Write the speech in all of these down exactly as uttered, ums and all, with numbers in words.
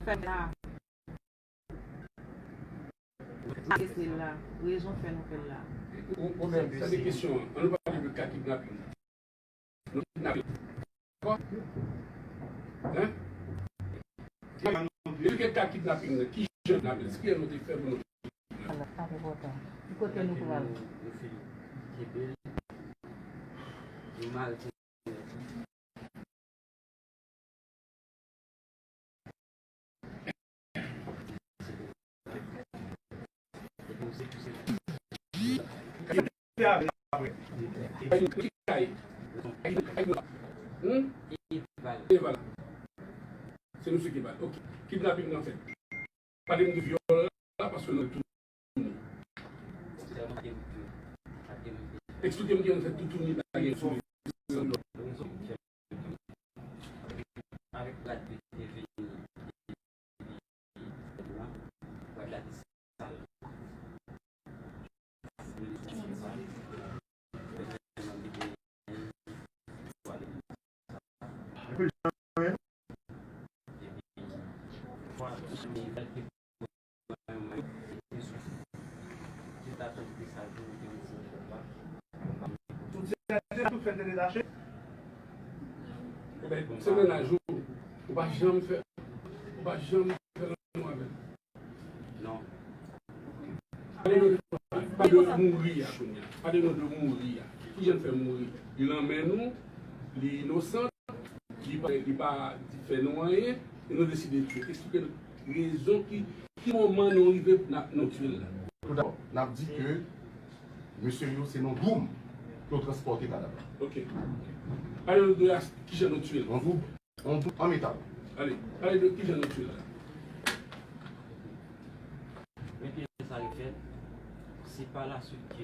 fè la. Sa nou fè l la. Rezon fè nou fè l la. Ou, ou menm, sa se kesyon an. An nou pale de ka kidnaping nan. Nou kidnape. Dakò? Hein? Depi ke ka kidnaping nan, ki jan n ap esplike nou te fè pou nou. Ala, sa te pòtan. Ki kote nou pral? Yo fin kenbe l, yo mare Hmm? Eval. Se misye ki Eval. Ok. Kidnaping nan fèt. Pale m de vyòl la, paske nou tounen. Eksplike m kijan nou fè toutouni pa gen sou avèk rad de te vini rad la te sal. Tout se tout fè te detache. Ebyen, se mennaj ou, ou pa janm fè, ou pa janm fè lanmou avè l. Non. Pale nou de, pale de mouri a kounye a. Pale nou de mouri a. Kijan l fè mouri? Li lanmen nou, li inosan, li pa, li pa fè nou anyen, e nou deside tiye. Eksplike nou rezon ki, ki moman nou rive n ap, nou tiye l la. Tout dabò, n ap di ke mesye yo se nan dwoum ke yo transpòte kadav la. Ok. Pale nou de as-, kijan nou tiye l. Nan dwoum. An, an metal. Ale, pale de kijan nou tiye l la. Men kijan sa refèt, se pa laswit ke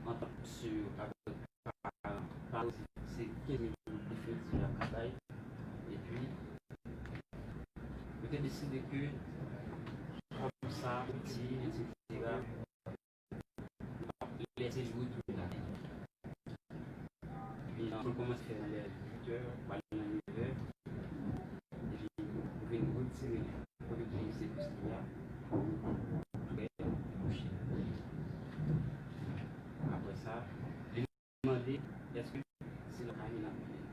antant misye yo avèk paran, paran se kenz mil goud li fè di lakay, epi yo te deside ke kòm sa, ti, etsetera, lè se jou retounen lakay. Epi, nou kòmanse fè nan lè uit è, pral nan nevè. Epi, nou vin retire li. Kote pou misye plis li a, prè, kouche. Apre sa, li mande, èske se lakay li n ap mennen l?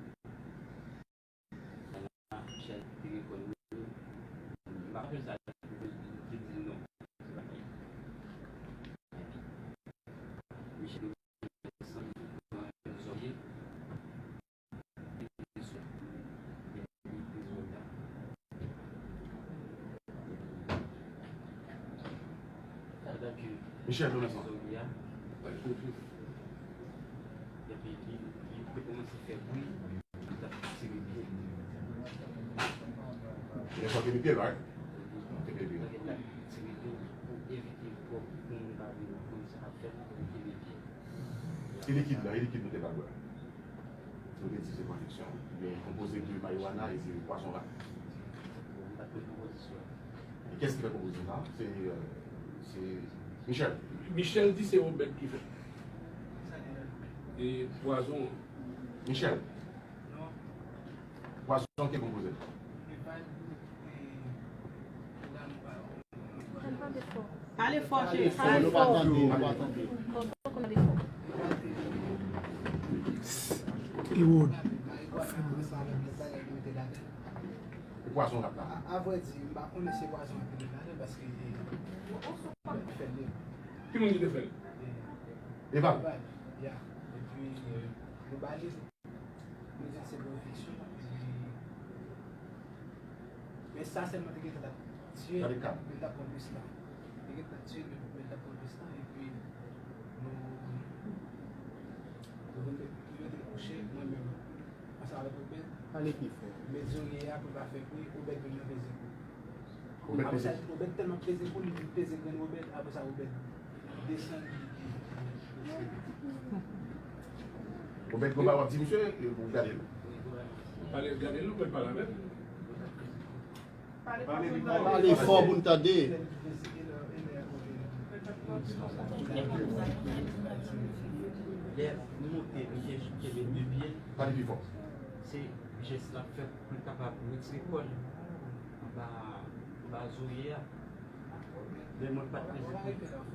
Michel te reponn wi. M pa konn sa li di non. Michel desann nan zòrye. Michel, nou nan sa. Epi li, li te kòmanse fè bri, li t ap tire pye. Li t ap tire pye, right? Tire pye. Li t ap tire pye pou evite pou, pou moun pa vin konn sa k ap fèt, pou li tire pye. E likid la, e likid nou te ba l bwè? Nou te di se pwoteksyon. Li konpoze de marijuana e de pwason rat. M pa t konn konpozisyon. E kiyès ki fè konpozisyon sa? Se, euh, se Michel. Michel di se Obed ki fè. E pwazon an. Michel. Pwazon ki konpoze. Pale fò, cheri. Pale fò. Pale fò. Pale fò. E pwason rap la. A, avrèdi, m pa konnen si pwason an te fè l, paske, e, fè l. Ki moun ki te fè l? Eval. Eval, ya. Epi, e, nou ba li, nou di se pwoteksyon. Epi, men sa sèlman te gentan t ap tiye, men l t ap pran plis tan. Te gentan tiye, men, men l t ap pran plis tan. Epi, nou, nou vin met, nou mete l kouche, mwen menm. Ansanm avèk Obed. Pale pi fò. Met zorye a pou l pa fè bri, Obed vin nan peze kou. Obed peze. Apre sa, Obed tèlman peze kou, li vin peze grenn Obed. Apre sa, Obed desann. Obed, konpa w ap di misye, e pou gade l. Pale, gade l, ou pral pale avè l. Pale fò pou n tande. Lè nou monte, nou te kenbe de pye. Pale pi fò. Se jès l ap fè pou l kapab retire kò l anba Baz ou ye a. Men mwen pa t peze pou.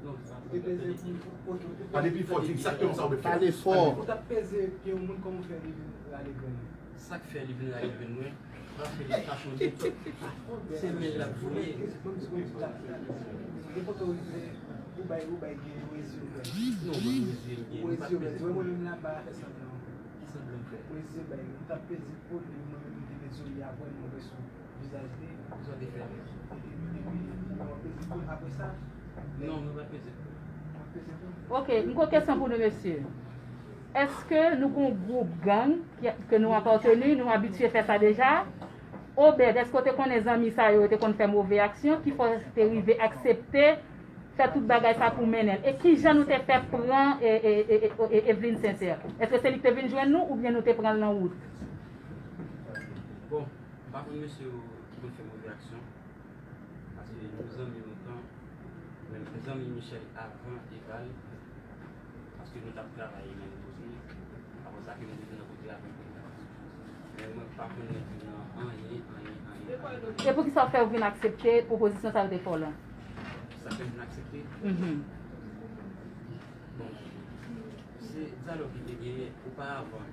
Non, sa pa t peze pou. Pale pi fò, di egzakteman sa w vle fè. Pale fò. Ou t ap peze pye yon moun, kòman w fè li vin rale grenn ou? Sa k fè li vin rale grenn mwen? Paske li tachonje tout. Se men l ap voye. Nenpòt ou rive, ou bay, ou bay gen yon reziye ou bay. Non, mwen reziye m gen. Ou reziye ou bay. Mwen menm la, m pa fè sanblan. Ki sanblan m fè? Ou reziye bay. Ou t ap peze po li, mwen menm m te met zoli a vwè, mwen wè sou vizaj li. Sa w te fè? Epi, epi, ou ap peze po l apre sa? Non, mwen pa peze po l. Ou ap peze po l? Ok, m gon kesyon pou nou, mesye. Èske nou gon gwoup gang ke, ke nou apateni, nou abitye fè sa deja? Obed, èske w te konnen zanmi sa yo, yo te konn fè move aksyon, ki fè w te rive aksepte fè tout bagay sa pou mennen l? E kijan nou te fè pran e, e, e, e, e, Evelyne Sincère? Èske se li ki te vin jwenn nou, oubyen nou te pran l nan wout? Bon, m pa konn mesye yo ki konn fè move aksyon. Paske nou zanmi lontan, men nou te zanmi Michel avan Eval, paske nou t ap travay menm kote. Apre sa ke nou te nan kote avèk Eval. Men mwen pa konn rete nan anyen, anyen, anyen, anyen. E poukisa w fè w vin aksepte pwopozisyon sa yo te fè w lan? Sa fè m vin aksepte? Mhm. Bon, se dyalòg ki te genyen oparavan.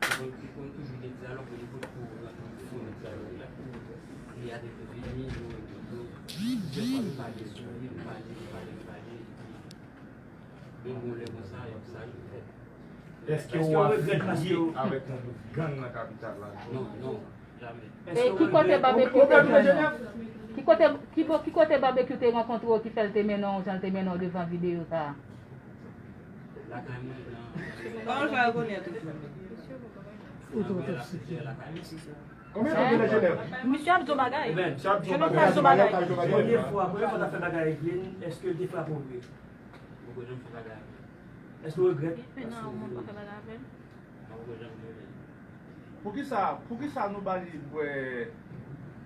Li konn, li konn toujou gen dyalòg, men li potko rantre nan fon dyalòg la. Li a te vini, nou rankontre. Plizyè fwa nou pale sou li, nou pale, nou pale, nou pale, epi menm yon lè konsa, yon sa rive fèt. Èske w afilye avèk yon gwoup gang nan kapital la? Non, non, jamè. E ki kote Babekyou te jwenn ou? Ki kote, ki bo-, ki kote Babekyou te rankontre w ki fè l te mennen w jan l te mennen w devan videyo sa a? Lakay mwen nan. Kòman l fè rekonèt ou? Ou te otopsi. Konbyen tan w gen nan Jenèv? Misye ap di w bagay. Misye ap di w bagay. Premye fwa, premye fwa w t ap fè bagay Evelyne, èske l te frape w vre? Mwen poko janm fè bagay avè l. Èske w regrèt? Depi nan ou pa fè bagay avè l. Mwen poko janm regrèt. Poukisa, poukisa nou ba li bwè,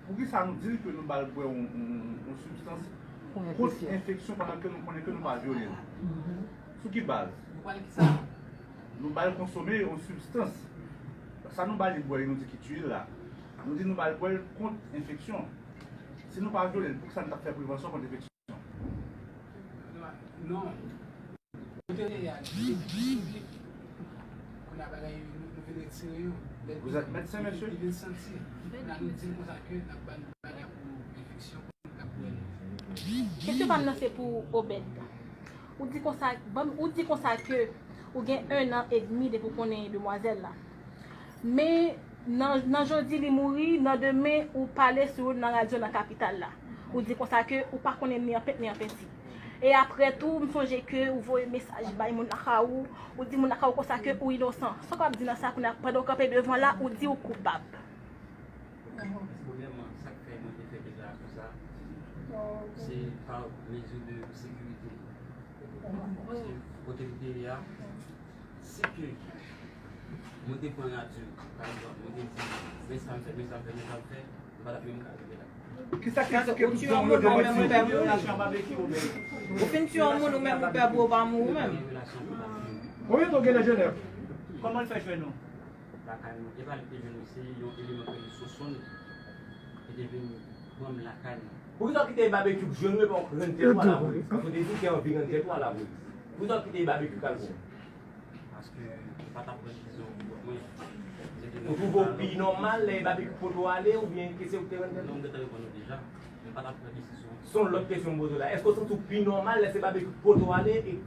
poukisa nou di l ke nou ba l bwè yon, yon, yon sibstans kont enfeksyon pandan ke nou konnen ke nou pa vyole l? Sou ki baz? Nou ba l konsome yon sibstans. Sa nou ba li bwè, nou di ki tye l la. Nou di nou ba l bwè l kont enfeksyon. Si nou pa vyole l, poukisa nou t ap fè prevansyon kont enfeksyon? Non. Kote l ye a, li te piblik. Kounye a bagay yo, nou, nou vin retire yo. Lè l vin santi. Kounye a nou di l konsa ke n ap ba l bagay pou enfeksyon, pou l ka pou l. Kesyon pa m nan se pou Obed. Ou di konsa, ban m, ou di konsa ke ou gen en an edmi depi w konnen demwazèl la. Men nan, nan jodi li mouri, nan demen ou pale sou yo nan radyo nan kapital la. Ou di konsa ke ou pa konnen ni an pent ni an penti. E apre tou, m sonje ke ou voye mesaj bay moun lakay ou, ou di moun lakay ou konsa ke ou inosan. Sa w ap di nan sa kounye a, pandan w kanpe devan la, ou di ou koupab? Premyèman, sa k fè mwen te fè deklarasyon sa, se pa mezi de sekirite. Paske kote m te ye a, si ke mwen te pran radyo, pa egzanp, mwen te di, men sa m fè, men sa m fè, men sa m fè, m pa t ap menm ka rive la. Kisa ki, kisa ki tout zòn yo te mwen di yo? Ou fin tiye yon moun, ou menm ou pè pou ou pa mouri ou menm. Konbyen tan w gen nan Jenèv? Kòman l fè jwenn ou? Lakay mwen. E pa li te jwenn mwen, se yon eleman k rele Sosonn ki te vin pran m lakay mwen. Poukisa w kite Babekyou jwenn ou epi w rann tèt ou a lapolis? Paske w te di w te anvi rann tèt ou a lapolis. Poukisa w kite Babekyou k al pran w? Paske m pa t ap pran desizyon pou kont mwen. Ou twouve w pi nòmal lè Babekyou pote w ale oubyen ke se ou ki te rann tèt ou? Non, m gentan reponn ou deja. M pa t ap pran desizyon. Se yon lòt kesyon m poze w la. Èske w santi w pi nòmal lè se Babekyou ki pote w ale e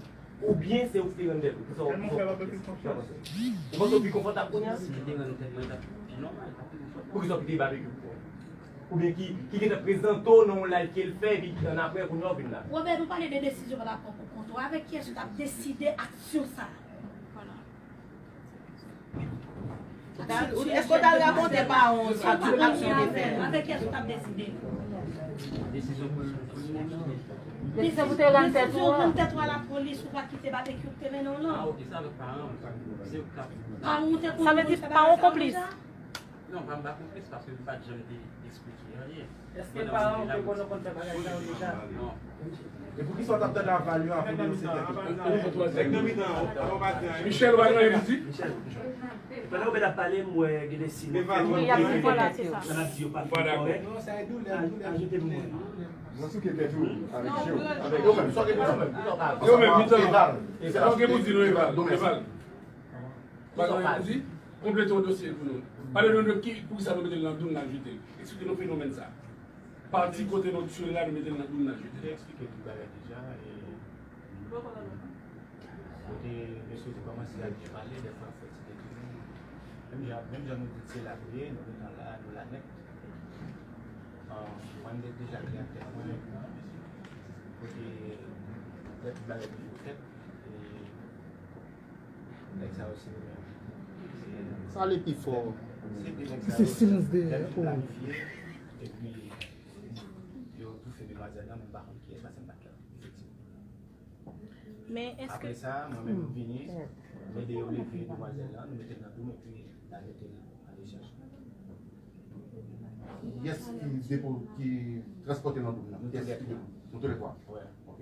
Oubyen se ou ki te rann tèt ou? Kisa w, kisa w panse? Ou panse w pi konfòtab kounye a? Si m te rann tèt mwen, li t ap pi nòmal, li t ap pi konfòtab. Poukisa w kite Babekyou pran w? Oubyen ki, ki gentan prezante w nan yon live ke l fè, epi annapre, kounye a w vin la? Robert, nou pale de desizyon pa t ap pran pou kont ou. Avèk kiyès ou t ap deside aksyon sa a? Èske w t al rakonte paran w sou tout aksyon w te fè? Avèk kiyès ou t ap deside? Desizyon pou, pou li menm. Desizyon pou te rann tèt ou an. Desizyon rann tèt ou a lapolis, ou pa kite Babekyou te mennen w lan. Ah, ok, se avèk paran m. Se yo k t ap. Paran w te konn sa deja? Sa vle di paran w konplis. Non, pa m pa konplis paske m pa t janm te eksplike anyen. Èske paran w te konn konn fè bagay sa yo deja? Non. E poukisa w t ap tande aval yo avan pou yo se tèt yo? Nèg nan mitan an, w pa di anyen. Michel, w pa gen anyen pou di? Pandan Obed ap pale, m wè gen de siy mwen fè. Wi, y ap di vwala, se sa. Nan ap di yo pa fin kòrèk. Non, sa e doulè, doulè. Ajoute pou mwen. Mwen souke tèt ou avèk je w, avèk yo menm, sa w gen pou di menm. Yo menm, mitan. Sa w gen pou di nou, Eval. Eval. Bagay pou di, konplete yon dosye pou nou. Pale nou de ki, poukisa nou mete l nan doum, n al jete l. Eksplike nou fenomèn sa. Pati kote nou tire l la, nou mete l nan doum, n al jete l. Eksplike tout bagay deja. Kote mesye te kòmanse ap byen pale, dèfwa fè ti detounen. Menm jan, menm jan nou di se la nou ye, nou gentan la, nou la nèt. Mwen m te deja klè ak tèt mwen. Kote lè tout bagay te fèt. Nèg sa yo se yo menm. Pale pi fò. Se silans dèyè. Planifye, epi yo toufe demwazèl lan, men m pa konn kiyès, paske m pa t la. Men èske Apre sa, mwen menm m vini, m ede yo leve demwazèl lan, nou mete l nan doum, epi n al mete l nan dechaj. Kiyès ki depo, ki transpòte nan doum nan? Kiyès ki depo? Nou tou lè twa. Wè. Ok.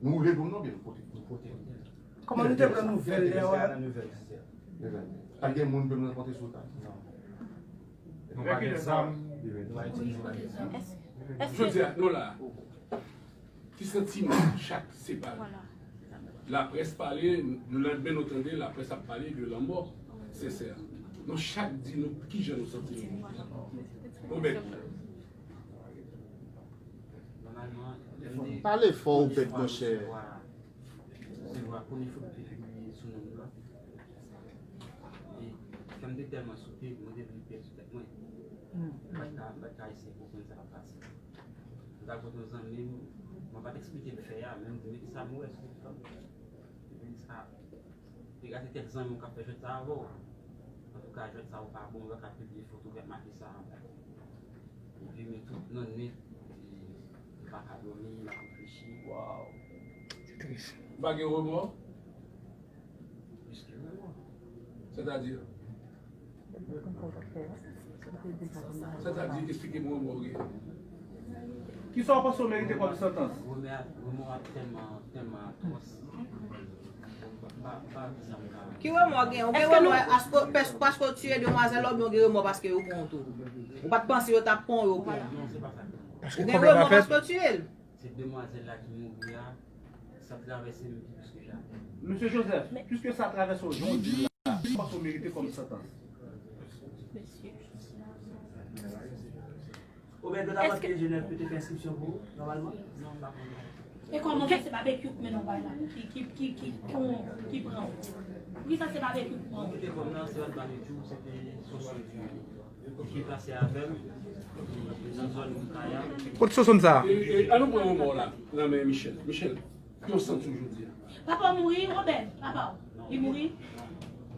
Nou ouvè doum nan oubyen nou pote? Nou pote. Kòman nou te pran nouvèl lè Depi a? Nan nouvèl dizè. Pa gen moun pou nou rankontre sou ta? Non. Nou pa gen zam, nou pa itilize pa gen zam. Jodi a, nou la. Ki santiman chak se pale? Laprès pale, lelandmen nou tande laprès ap pale de lanmò Sensè. Nou chak di nou kijan nou santi nou. Obed. Pale fò, Obed, monchè. Resevwa premye foto ki pibliye sou non m nan. E kè m te tèlman souke, mwen te vle pèdi tèt mwen. M pa t ka, m pa t ka eseye konprann sa k ap pase. M t al kote yon zanmi m, mwen pa t eksplike l fè a, men m di, men kisa m wè sou telefòn? Li di sa, te gate kèk zanmi w k ap fè jwèt sa avè w. Antouka, jwèt sa ou pa bon, ou pa ka pibliye foto k ap make sa anba. Epi men tout nan nwit, m pa ka dòmi, m ap reflechi. Waw. Ou pa gen remò? Plis ke remò. Sètadi? Sètadi, eksplike m remò w gen. Kisa w panse w merite kòm santans? Remò a tèlman, tèlman atwòs. Pa, pa, pa di sa m ka. Ki remò w gen? Ou gen remò paske, paske w tiye demwazèl la oubyen w gen remò paske yo pran w tou? Ou pa t panse yo t ap pran w, yo pran w? Non, se pa sa. Ou gen remò paske w tiye l? Se demwazèl la ki mouri a, sa travèse m pi plis ke jamè. Mesye Joseph, piske sa travèse w jan w di l la, kisa w merite kòm santans? Obed, nou ta panse ke Jenèf te fè enskripsyon pou ou, nòmalman? Non, m pa konnen. E kòman fè se babekyou k mennen w bay la? Ki, ki, ki, ki, ki pran w? Poukisa se babekyou k pran w? Ki te pran m nan, se yon babekyou, se te sou sou ki pase avè m nan zòn Moukaya. Kot Sosonn sa? E, e, an nou pran yon mò la nan men Michel. Michel, ki w santi w jodi a? Papa w mouri, Obed, papa w. Li mouri.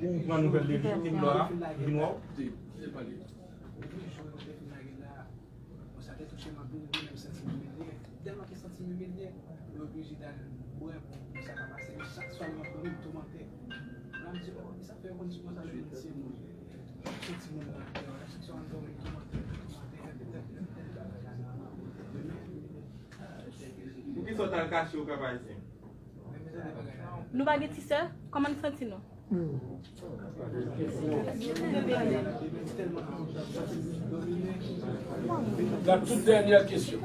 Ou pran nouvèl de li, li mò a, li mò. Di, di pale. Premye jou mwen te fin lage la, bon, sa te touche m anpil, mwen menm santi m imilye. Tèlman ke santi m imilye, mwen oblije t al bwè pou, pou sa pa pase. Men chak swa mwen ap dòmi, m toumante. La m di, oh, kisa k fè yo konn di konsa, yo konn tiye moun. Yo tiye moun nan atè, chak swa m dòmi, m toumante, m toumante. Poukisa w t al kache Okap Ayisyen? Nou pa gen ti sè? Kòman n santi nou? La toute dernière question.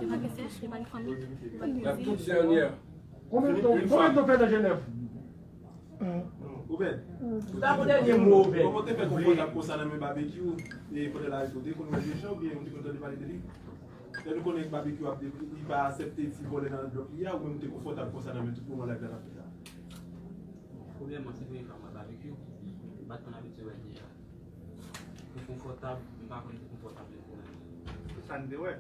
La toute dernière. Konbyen tan, konbyen tan w fè nan Jenèf? Obed. Sa pou dènye mo, Obed. Kòman w te fè konfòtab konsa nan men Babekyou? E pandan l arete w, te konn wè Dejan oubyen ou te konn tande pale de li? Lè nou konnen Babekyou ap, li pa aksepte ti vòlè nan blòk li a, ou menm ou te konfòtab konsa nan men tout moman live la t ap fèt la? Premyèman, se premye fwa m wè Babekyou. M pa t konn abitye wè l deja. Pou konfòtab, m pa konn pou konfòtab menm pou mwen. Se sa n te wè.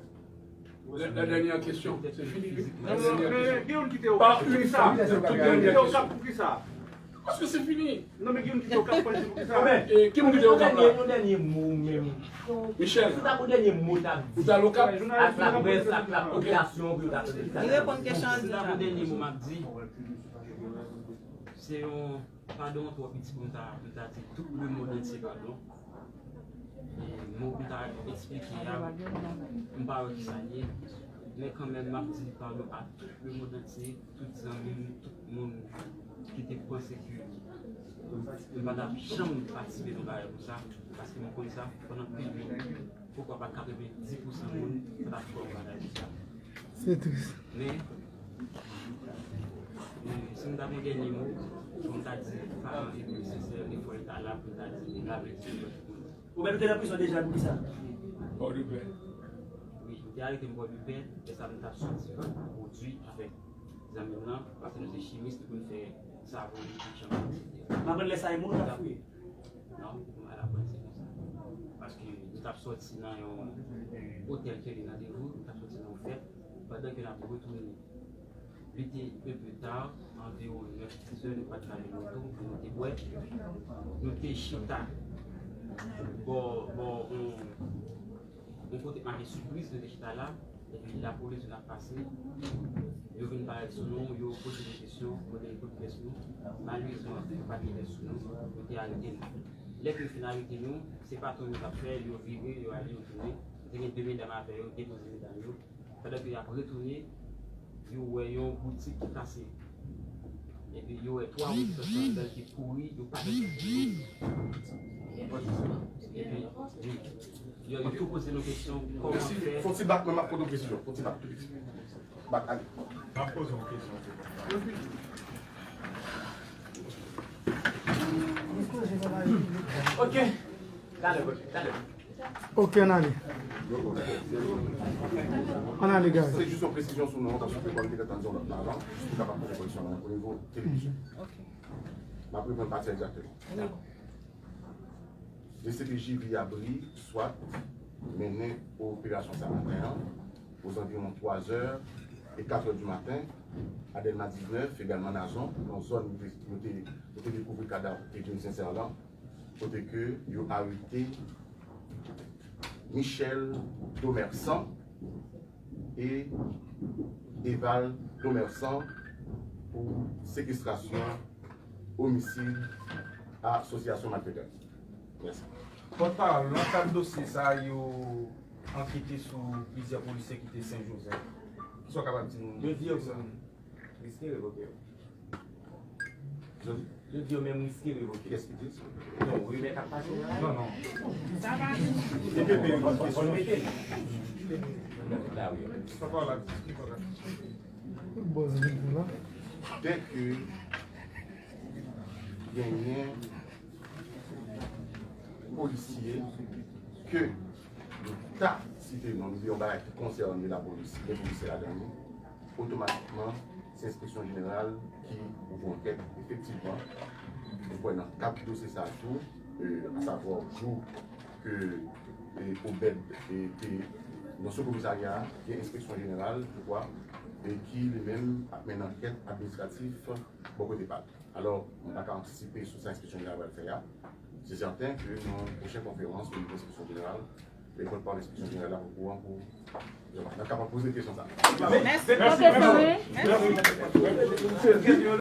La, la dernière question, c'est fini. La Non, non, dernière euh, question. Guillaume ki te Pas Okap, une poukisa? seule, toute Guillaume ki dernière te Okap, question. Poukisa? Parce que c'est fini. Non, men Guillaume ki te Okap, poukisa? E ki moun ki te Okap la? Yon dènye mo menm. Michel, Sa pou dènye mo ta di. Ou t al Okap? Ak laprès, ak lapopilasyon pou yo ta tande sa. Li reponn kesyon an Sa deja. Pou dènye mo m ap di. Se yon padon twò piti pou m ta, pou m ta di tout lemonn antye padon. Mo m ta eksplike a, m pa wè ki sa l ye, men kanmenm, m ap di padon a tout lemonn antye, tout zanmi m, tout moun ki te panse ke m pa t ap janm patisipe nan bagay konsa, paske m konn sa, pandan anpil moun, poukwa pa katrevenndis pousan moun, pa t ap fè yon bagay konsa. Se tris. Men, men si m ta gen yon dènye mo, fò m ta di, paran epi sensè, li fò l ta la pou l ta di, li la pou l di. Ou menm te nan prizon deja pou kisa? Pòdepè. Wi, yo te arete m Pòdepè, lè sa m t ap soti pwodui avèk zanmi m lan, paske nou se chimis, nou konn fè savon, chanpay, etsetera. M aprann lè sa e moun k ap fouye. Non, m al aprann se konsa. Paske nou t ap soti nan yon otèl ke li nan Devou, nou t ap soti nan yon fèt, pandan ke n ap retounen. Li te enpe ta, anviwon nèf, diz è, nou pa t ka jwenn oto pou nou te bwè. Nou te chita bò, bò, yon, yon kote k make Sipriz, nou te chita la. Epi lapolis vin ap pase. Yo vin parèt sou nou, yo poze nou kesyon, yo vin kout pyès nou. Malerezman, yo pa t gen pyès sou nou, yo te arete nou. Lè ke yo fin arete nou, se patwon yo t ap fè, yo vire, yo ale, yo tounen. Nou te gen de medam avè yo, depoze medam yo. Pandan ke y ap retounen, yo wè yon boutik ki kase. Epi yo wè twa rezotan ladan ki pouri, yo pa t. Epi, wi. Yo, yo tou poze nou kesyon, kòman fè. Fon ti bak, mwen, m ap poze yon kesyon. Fon ti bak, tou piti. Bak, ale. M ap poze yon kesyon. Ok. Talè, ok, talè. Ok, ann ale. Ann ale, guys. Se jis yon presizyon sou non an, paske kòm te gentan di yon lòt non avan, jis pou kapab poze koreksyon nan o nivo televizyon. M ap reprann pati a egzakteman. D C P J vi Abri, swat, mennen operasyon sa maten an, ozanviwon twa zè e kat è di maten, a Dèlma diznèf, egalman Nazon, nan zòn yo te, yo te dekouvri kadav Edwin Sincère lan, kote ke yo arete Michel Domersan e Eval Domersan pou sekestrasyon, omisid, asosyasyon malfetè. Mèsi. Pòtpawòl, nan kad dosye sa a, yo ankete sou plizyè polisye ki te Sen Jozèf. Kisa w kapab di nou sou sa? Yo di yo riske revoke yo. Yo di yo menm riske revoke. Kiyès ki di sa? Non, rimè k ap pase la. Non, non. Se ke peyi w ap mete. La, wi. Sa pa la, sa pa la. Dèke genyen polisye ke nou ta site non, nou di yon bagay ki konsène lapolis, gen polisye ladan li, otomatikman, se enspeksyon jeneral ki ouvri ankèt. Efektivman, nou kwè nan kad dosye sa a tou, e, asavwa jou ke, e, Obed, e, te nan sou komisarya a, gen enspeksyon jeneral, je crois, e ki li menm ap mennen ankèt administratif bò kote pa l. Alò, mwen pa ka antisipe sou sa enspeksyon jeneral pral fè a. Se sèten ke nan pwochen konferans o nivo enspeksyon jeneral, e pòtpawòl enspeksyon jeneral la okouran pou n ap kapab poze kesyon sa a. Mèsi. Mèsi.